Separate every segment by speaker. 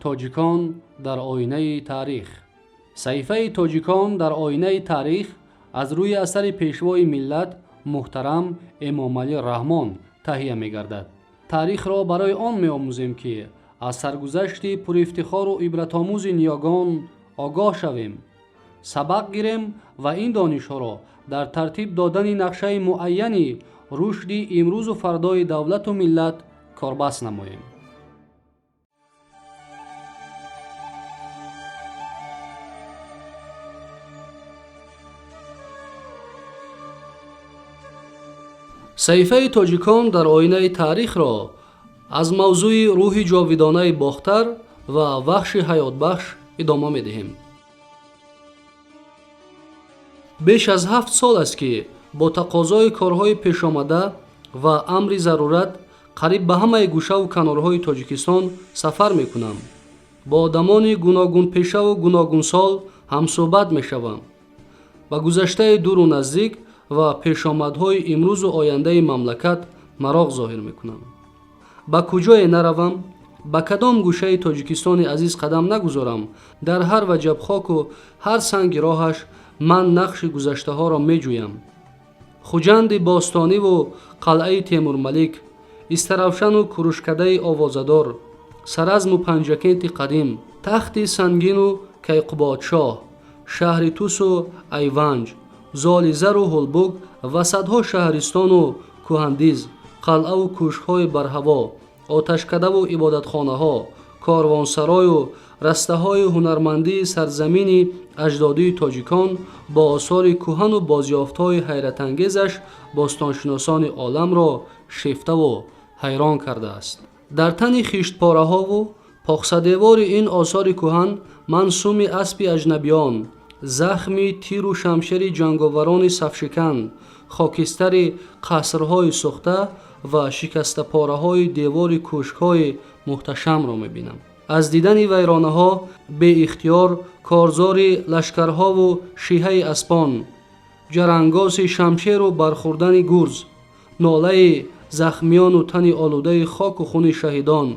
Speaker 1: Тоҷикон дар оинаи таърих. Саҳифаи Тоҷикон дар оинаи таърих аз рӯи асари Пешвои миллат муҳтарам Эмомалӣ Раҳмон таҳия мегардад. Таърихро барои он меомӯзем, ки аз саргузашти пурифтихору ибратомӯзи ниёгон огоҳ шавем, сабақ гирем ва ин донишҳоро дар тартиб додани нақшаи муайяни рушди имрӯзу фардои давлату миллат корбаст намоем. Саҳифаи Тоҷикон дар оинаи таърихро аз мавзӯи рӯҳи ҷовидонаи Бохтар ва вахши ҳаётбахш идома медиҳем. Беш аз 7 сол аст, ки бо тақозои корҳои пешомада ва амри зарурат қариб ба ҳамаи гӯшаву канорҳои Тоҷикистон сафар мекунам, бо одамони гуногунпешаву гуногунсол ҳамсӯҳбат мешавам, ба гузаштаи дуру наздик ва пешомадҳои имрӯзу ояндаи мамлакат мароқ зоҳир мекунам. Ба куҷое наравам, ба кадом гӯшаи Тоҷикистони азиз қадам нагузорам, дар ҳар ваҷаб хоку ҳар санги роҳаш ман нақши гузаштаҳоро меҷӯям. Хуҷанди бостониву қалъаи Темурмалик, Истаравшану Курушкадаи овозадор, Саразму Панҷакенти қадим, Тахти Сангину Кайқубодшоҳ, шаҳри Тусу Айванҷ, Золи Зару Ҳулбук ва садҳо шаҳристону кӯҳандиз, қалъаву кӯшкҳои барҳаво, оташкадаву ибодатхонаҳо, корвонсарою растаҳои ҳунармандии сарзамини аҷдодии тоҷикон бо осори кӯҳану бозёфтҳои ҳайратангезаш бостоншиносони оламро шефтаву ҳайрон кардааст. Дар тани хиштпораҳову поқсадевори ин осори кӯҳан ман суми аспи аҷнабиён, захми тиру шамшери ҷанговарони сафшикан, хокистари қасрҳои сӯхта ва шикастапораҳои девори кӯшкҳои муҳташамро мебинам. Аз дидани вайронаҳо беихтиёр корзори лашкарҳову шиҳаи аспон, ҷарангоси шамшеру бархӯрдани гурз, нолаи захмиёну тани олудаи хоку хуни шаҳидон,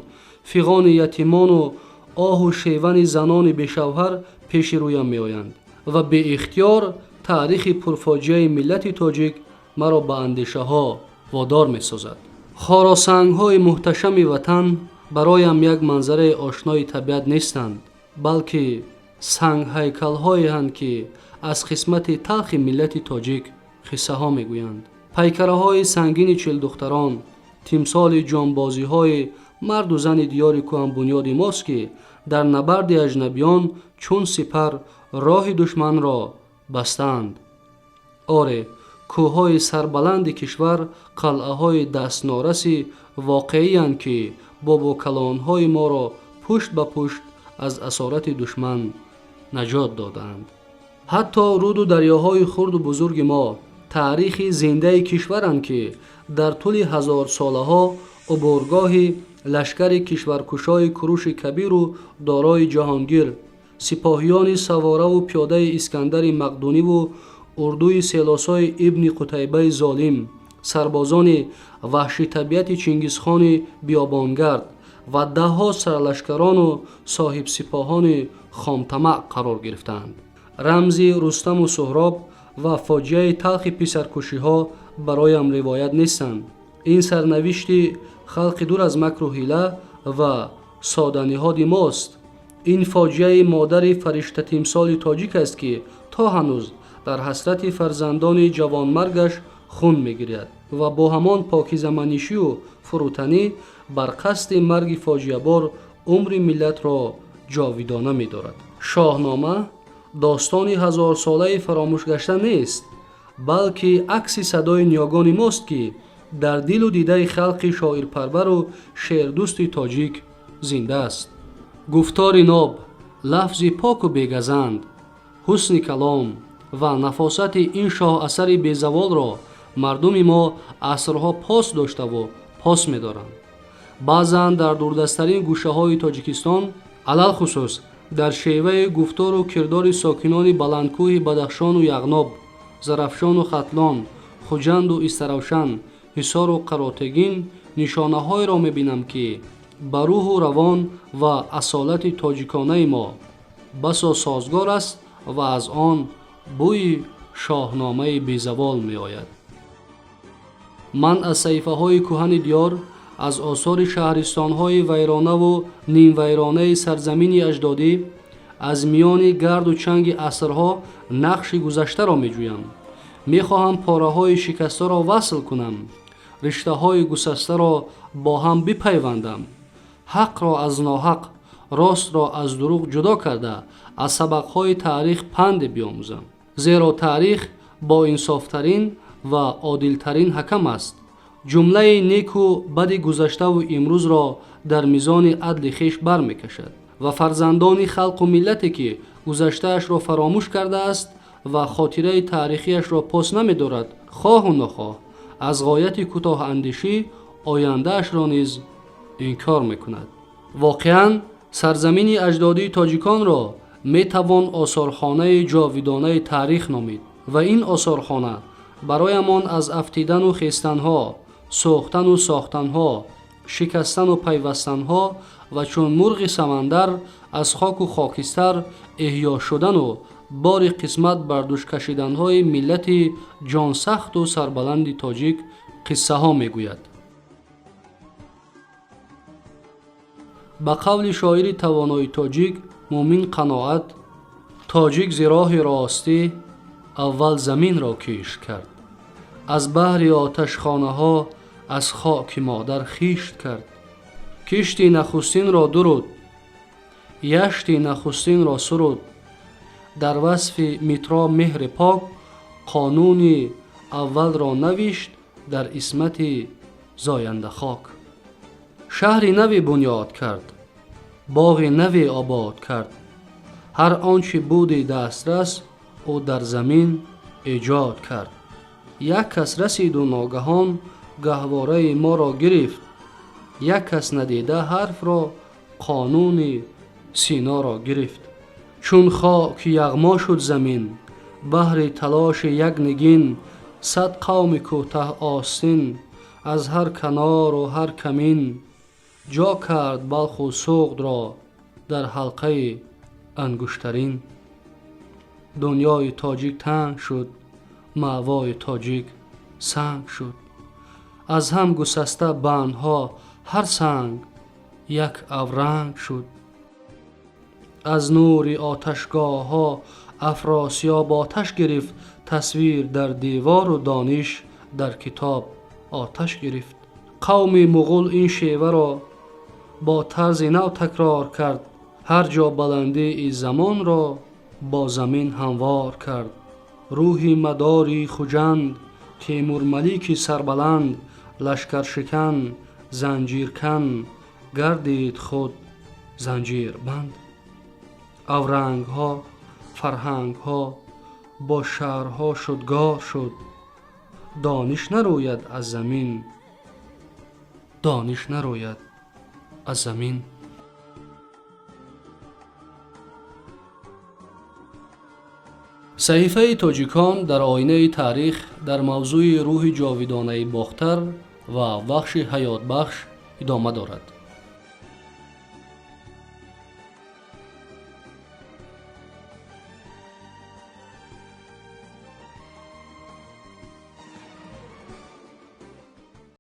Speaker 1: фиғони ятимону оҳу шевани занони бешавҳар пеши рӯям меоянд ва беихтиёр таърихи пурфоҷиаи миллати тоҷик маро ба андешаҳо водор месозад. Хоросангҳои муҳташами ватан бароям як манзараи ошнои табиат нестанд, балки сангҳайкалҳоеанд, ки аз қисмати талхи миллати тоҷик қиссаҳо мегӯянд. Пайкараҳои сангини чилдухтарон тимсоли ҷонбозиҳои марду зани диёри кӯҳанбунёди мост, ки дар набарди аҷнабиён чун сипар роҳи душманро бастаанд. Оре, кӯҳҳои сарбаланди кишвар қалъаҳои дастнораси воқеиянд, ки бобокалонҳои моро пушт ба пушт аз асорати душман наҷот додаанд. Ҳатто руду дарёҳои хурду бузурги мо таърихи зиндаи кишваранд, ки дар тӯли ҳазорсолаҳо убургоҳи лашкари кишваркушои Куруши Кабиру Дорои Ҷаҳонгир, сипоҳиёни савораву пиёдаи Искандари Мақдуниву урдуи селосои Ибни Қутайбаи золим, сарбозони ваҳшитабиати Чингизхони биёбонгард ва даҳҳо сарлашкарону соҳибсипоҳони хомтамаъ қарор гирифтаанд. Рамзи Рустаму Суҳроб ва фоҷиаи талхи писаркушиҳо бароям ривоят нестанд. Ин сарнавишти халқи дур аз макру ҳила ва соданиҳоди мост. Ин фоҷиаи модари фариштатимсоли тоҷик аст, ки то ҳанӯз дар ҳасрати фарзандони ҷавонмаргаш хун мегиряд ва бо ҳамон покизаманишию фурӯтанӣ бар қасди марги фоҷиабор умри миллатро ҷовидона медорад. Шоҳнома достони ҳазорсолаи фаромӯшгашта нест, балки акси садои ниёгони мост, ки дар дилу дидаи халқи шоирпарвару шеърдӯсти тоҷик зинда аст. Гуфтори ноб, лафзи поку бегазанд, ҳусни калом ва нафосати ин шоҳасари безаволро мардуми мо асрҳо пос доштаву пос медоранд. Баъзан дар дурдасттарин гӯшаҳои Тоҷикистон, алалхусус дар шеваи гуфтору кирдори сокинони баландкӯҳи Бадахшону Яғноб, Зарафшону Хатлон, Хуҷанду Истаравшан, Ҳисору Қаротегин нишонаҳоеро мебинам, ки Ба рӯҳу равон ва асолати тоҷиконаи мо басо созгор аст ва аз он бӯи шоҳномаи безавол меояд. Ман аз саҳифаҳои кӯҳани диёр, аз осори шаҳристонҳои вайронаву нимвайронаи сарзамини аҷдодӣ, аз миёни гарду чанги асрҳо нақши гузаштаро меҷӯям. Мехоҳам пораҳои шикастаро васл кунам, риштаҳои гусастаро бо ҳам бипайвандам, ҳақро аз ноҳақ, ростро аз дурӯғ ҷудо карда, аз сабақҳои таърих панде биомӯзам. Зеро таърих боинсофтарин ва одилтарин ҳакам аст. Ҷумлаи неку бади гузаштаву имрӯзро дар мизони адли хеш бармекашад ва фарзандони халқу миллате, ки гузаштаашро фаромӯш кардааст ва хотираи таърихиашро пос намедорад, хоҳу нохоҳ аз ғояти кӯтоҳандешӣ ояндаашро низ инкор мекунад. Воқеан, сарзамини аҷдодии тоҷиконро метавон осорхонаи ҷовидонаи таърих номид ва ин осорхона бароямон аз афтидану хестанҳо, сӯхтану сохтанҳо, шикастану пайвастанҳо ва чун мурғи самандар аз хоку хокистар эҳё шудану бори қисмат бар дӯш кашиданҳои миллати ҷонсахту сарбаланди тоҷик қиссаҳо мегӯяд. Ба қавли шоири тавонои тоҷик Мӯмин Қаноат, тоҷик зи роҳи ростӣ аввал заминро кишт кард, аз баҳри оташхонаҳо аз хоки модар хишт кард. Кишти нахустинро дуруд, яшти нахустинро суруд, дар васфи Митро меҳри пок қонуни аввалро навишт дар исмати зояндахок. Шаҳри наве бунёд кард, боғи наве обод кард, ҳар он чи буди дастрас ӯ дар замин эҷод кард. Як кас расиду ногаҳон гаҳвораи моро гирифт, як кас надида ҳарфро қонуни Синоро гирифт. Чун хоки яғмо шуд замин баҳри талоши як нигин, 100 қавми кӯтаҳ остин аз ҳар канору ҳар камин, ҷо кард Балху Суғдро дар ҳалқаи ангуштарин. Дунёи тоҷик танг шуд, маъвои тоҷик санг шуд. Аз ҳам гусаста бандҳо ҳар санг як авранг шуд. Аз нури оташгоҳҳо Афросиёб оташ гирифт, тасвир дар девору дониш дар китоб оташ гирифт. Қавми муғул ин шеваро бо тарзи нав такрор кард, ҳар ҷо баландии замонро бо замин ҳамвор кард. Рӯҳи мадори Хуҷанд, Темурмалики сарбаланд, лашкаршикан, занҷиркан, гардид худ занҷирбанд. Аврангҳо, фарҳангҳо бо шаҳрҳо шудгор шуд, дониш нарӯяд аз замин, дониш нарӯяд аз замин. Саҳифаи тоҷикон дар оинаи таърих дар мавзӯи рӯҳи ҷовидонаи Бохтар ва вахши ҳаётбахш идома дорад.